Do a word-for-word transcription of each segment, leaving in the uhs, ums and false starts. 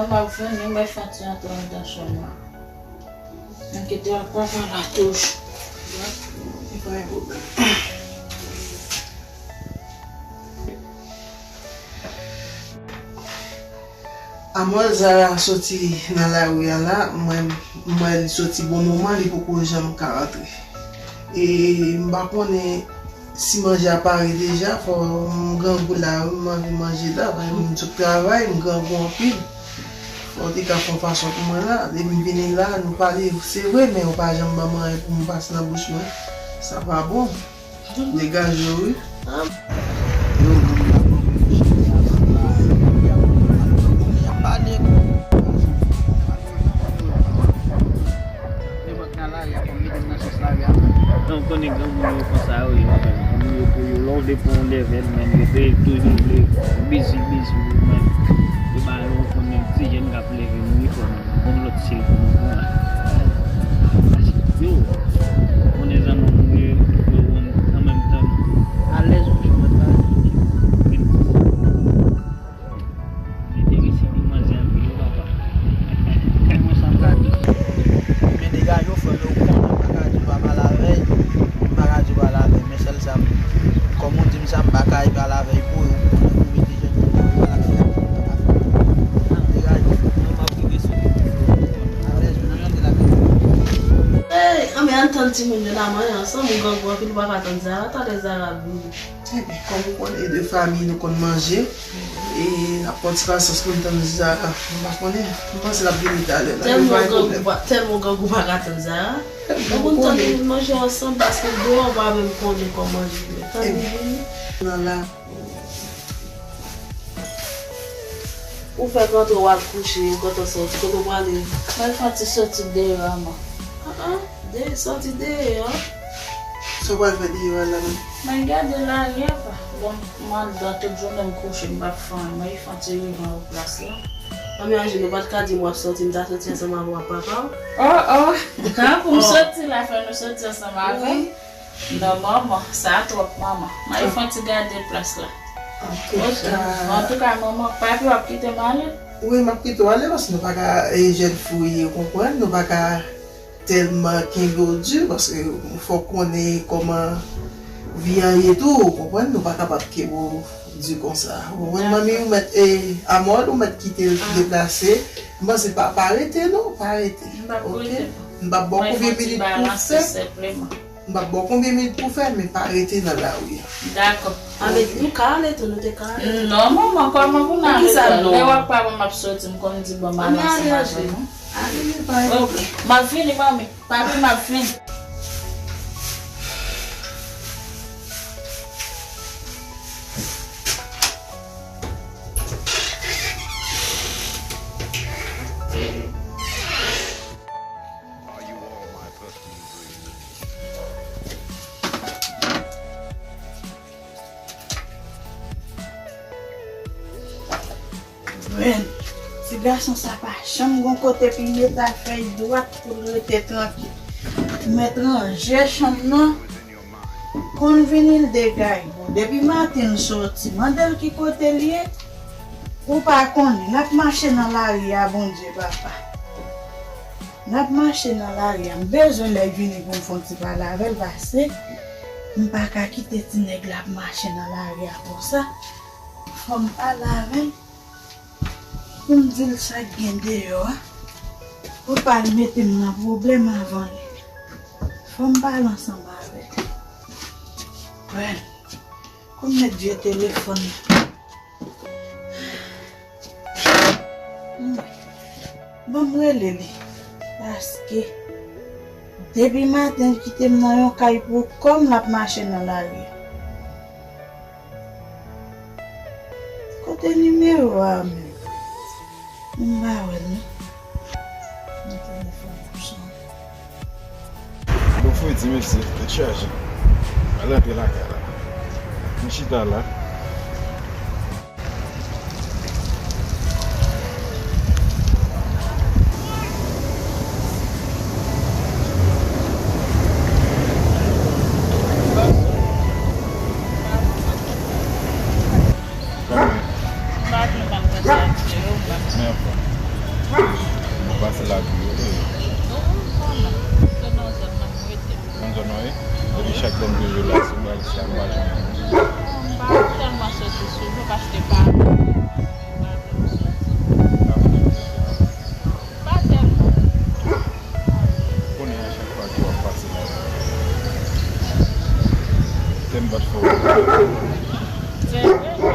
M ap vini, m bay Fati antre anndan chanm nan. Enkyete w, papa la toujou. Li pa gen pwoblèm. Amòl, Zara soti nan lari a la, mwen, m wè li soti bon moman, li poko janm ka rantre. E m pa konnen si manje a pare deja, fò m grangou la, wi, m anvi manje la, paske m sot travay, m grangou anpil. Fò w te ka fè yon fason pou mwen la, depi m vini la, nou pale, se vre, men ou pa janm ban m anyen pou m pase nan bouch mwen. Sa pa bon. Degaje w, wi. Yo, moun la ban mwen yon chèz la, y ap pale. Nenpòt nan lari a, kòm mete m nan chèz lari a. Non, konnen granmoun yo konsa yo ye, granmoun yo pou yo, lè w depi yon lèvèl, men yo te toujou vle bizi, bizi, men yo ba yo konnen ti jèn k ap leve mouri fò nou. Bon, lòt se pou nou pran. Yo, konnen zanmi nou ye, yo konn an menm tan. Alèz yon jou mwen pa. Li te resi pou manzè anpil, wi, papa. Kay mwen sa m ka di. Men degaje w, frè m, ou konnen m pa ka di w pa pale avè l. M pa ka di w pale avè l, men sèl sa m, kòm ou di m sa, m pa ka pale avè l pou ou. Ou konnen pou mete jèn moun yo pale avè l. Degaje w. Non, m ap rive sou ou. Alèz, men nan tande la. Ey, anben, ann tann timoun yo nan manje ansanm, ou grangou anpil, ou pa ka tann Zara, talè Zara ap vini. Ebyen, kòm ou konnen, de fanmi nou konn manje, e n ap pran ti pasyans pou n tann Zara. M pa konnen, m panse l ap vini talè la. Tèlman w grangou pa, tèlman w grangou pa ka tann Zara. Ebyen, ou konn tann manje ansanm, paske deyò w pa menm konnen kòman li ye. Tann li vini. Nan la. Ou fèk rantre, w al kouche, ou gentan soti. Kote w prale? Mwen fè ti soti deyò a, man. Ah, ah, de, soti deyò? Sa w pral fè deyò a la menm? Mwen gade lari a, pa. Bon, m anndan tout jounen m kouche, m p ap fè anyen. Mwen fè ti rive nan plas la. Mwen menm, nou pa t ka di m w ap soti, m ta soti ansanm avè w ak papa w. Oh, oh, tankou m soti la, fè nou soti ansanm avè m. Non, manman, sa twòp, manman. Mwen fè ti gade plas la. Antouka, antouka, manman, papi w ap kite m ale? Wi, m ap kite w ale, paske nou pa ka, e, jèn fi w ye, ou konprann, nou pa ka tèlman kenbe w di, paske fò w konnen kòman vi a ye tou, ou konprann, nou pa kapab kenbe w di konsa. Ou konprann, manmi, ou mèt, e, Amòl, ou mèt kite l deplase. M panse pa, pa rete, non, pa rete. M p ap rete. M p ap ba w konbyen minit pou w fè. M p ap ba w konbyen minit pou w fè, men pa rete nan lari a. Dakò. Ale, nou ka ale tou, nou te ka ale. Non, manman, kòman pou n ale tou? Lè w ak papa m ap soti, m konn di, bon, m ale ansanm avè nou. Ale, men pa gen pwoblèm. M ap vini, manmi. Papi, m ap vini. Gwen, ti gason sa pa janm gon kote pou l mete afè l dwat pou l rete trankil. Mèt ranje chanm nan, konn vini l degay. Bon, depi maten l soti, mande l ki kote l ye, ou pa konnen, l ap mache nan lari a, Bondye papa. L ap mache nan lari a, m bezwen lè l vini pou m fè yon ti pale avè l, paske m pa ka kite ti nèg la ap mache nan lari a konsa. Fò m pale avè l pou m di l sa k gen deyò a, pou l pa al mete m nan pwoblèm avan lè. Fò m pale ansanm avè l. Wè, pou m mèt vye telefòn nan. Hmm. Ban m rele li. Paske depi maten l kite m nan yon kay pou kò m, l ap mache nan lari a. Kote nimewo a menm? M pa wè l non. Nan telefòn ap sonnen. Bon, fredi mesye, tèt chaje. Al antre lakay la. Nou chita la. Kòman? M pa vle m al konsa ak Jero, m pa. Men ankò. Chak lè m toujou la, si m pral chita, m pa janm. M pa tèlman soti sou jou paske pa, pa tèlman soti. Pa tèlman. Konnen a chak fwa ke w ap pase la, kè m bat fò. Se vre, wi.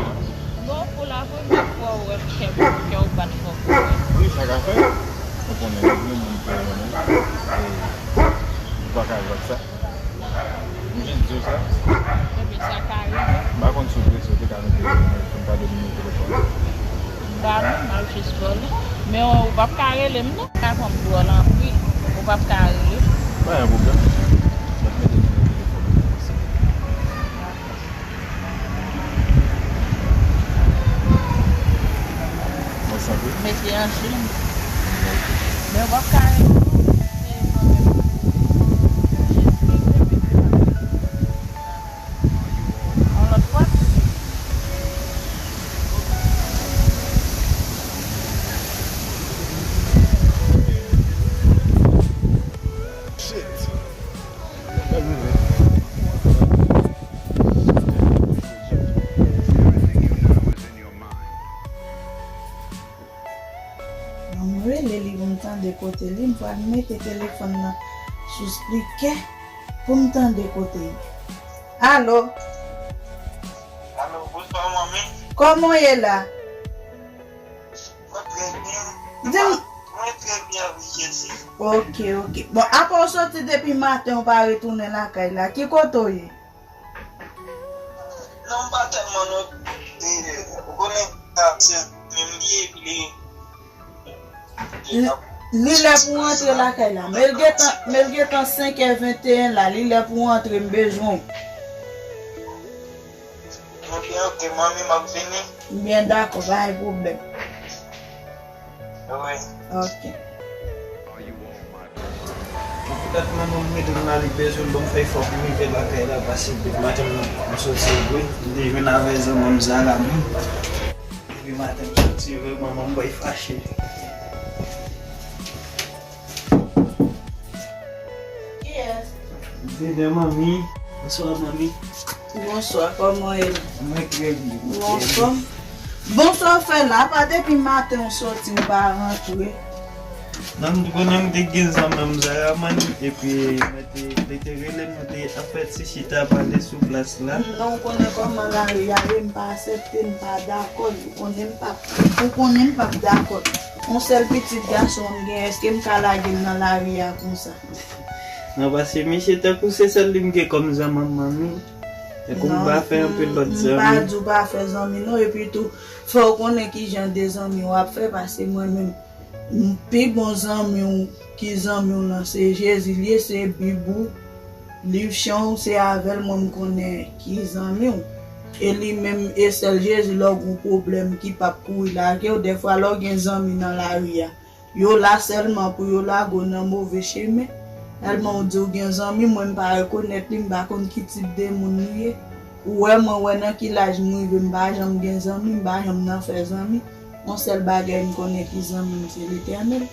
Bon, pou la premyè fwa w wè kè m, kè w bat fò pou mwen. Wi, sa ka fèt. Ou konnen, gen moun ki renmen. E, ou pa ka jwe ak sa. M jis di w sa. Ebyen, sa ka rive. M pa konn si w prese, w te ka mete, fè m gade nimewo telefòn ou. M pa non, m ap jis vole. Men w p ap ka rele m non. Sa fè m dwòl anpil. Ou p ap ka rele m. Pa gen pwoblèm. M ap mete nimewo telefòn ou. Mwen sanble. Mete an jeu. Men w p ap ka rele m. Se mwen menm. Jis mete, mete yon lòt fwa. Shit. Bon, m rele li pou m tande kote li, m pral mete telefòn nan sou spikè pou m tande kote li. Alo? Alo, bonswa, manmi. Kòman w ye la? Mwen trè byen. Di m. Mwen trè byen, wi, Jezi. Ok, ok. Bon, apa w soti depi maten, w pa retounen lakay la? Ki kote w ye? Non, m pa tèlman non. E, ou konnen, sa se menm li ye, epi li, li Li, li lè pou w antre lakay la. Men l gentan, men l gentan senk è venteyen la. Li lè pou w antre, m bezwen w. Ebyen, ok, manmi, m ap vini. Byen, dakò, pa gen pwoblèm. Wi. Ok. Petèt manman m rele m la, li bezwen ban m fè efò pou m rive lakay la, paske depi maten m, m soti vre, m te jwenn avè zanmi m Zara menm. Depi maten m soti vre, manman m bay fache. Kiyès? Dede manmi. Bonswa manmi. Bonswa, kòman w ye? Mwen trè byen. Ou anfòm? Bon, sa w fè la? Apa depi maten w soti, w pa rantre? Non, m konnen m te gen zanmi m Zara manmi, epi mwen te, li te rele m, nou te ap fè ti chita pale sou plas la. Non, w konnen kòman lari a ye, m pa aksepte, m pa dakò, ou konnen m p ap, ou konnen m p ap dakò. Yon sèl pitit gason m gen, èske m ka lage l nan lari a konsa? Non, paske misye tankou se sèl li m gen kòm zanmi m manmi. Tankou m pa fè anpil lòt zanmi. Non, m, m pa di w pa fè zanmi non, epi tou, fò w konnen ki jan de zanmi w ap fè, paske mwen menm, m, pi bon zanmi w ki zanmi w lan se Jezi l ye, se Bib ou, liv chan w, se avè l mwen m konnen ki zanmi w. E li menm, e sèl Jezi lè w gen pwoblèm ki p ap kouri lage w, dèfwa lè w gen zanmi nan lari a. Yo la sèlman pou yo lage w nan move chemen. Tèlman w di w gen zanmi, mwen m pa rekonèt li, m pa konn ki tip de moun li ye. Ou wè mwen wè nan ki laj m rive, m pa janm gen zanmi, m pa janm nan fè zanmi. Yon sèl bagay m konnen ki zanmi m se Letènèl.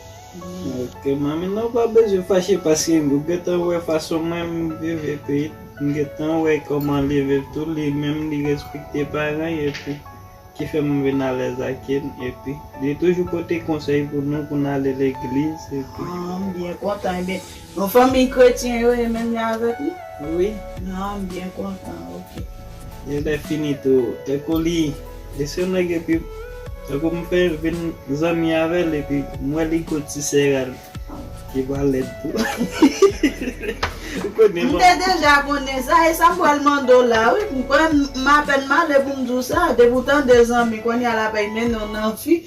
Ok, manmi, non, w pa bezwen fache paske ou gentan wè fason mwen m viv epi m gentan wè kòman li viv tou, li menm li respekte paran l epi ki fè m vin alèz ak li, epi li toujou pote konsèy pou nou, pou n ale legliz, epi Ah, m byen kontan, ebyen, yon fanmi kretyen yo ye menm jan avèk nou? Wi. Ah, m byen kontan, ok. E lè fini tou, tankou li, li se yon nèg epi, tankou m fè vin zanmi avè l, epi m wè li gon ti sèral. Ki pa lèd tou. Ou konnen m te deja konnen sa, e sa m pral mande w la, wi. M kwè m, m apèn m ale pou m di w sa, depi w tande zanmi, kounye a l ap mennen w nan fi,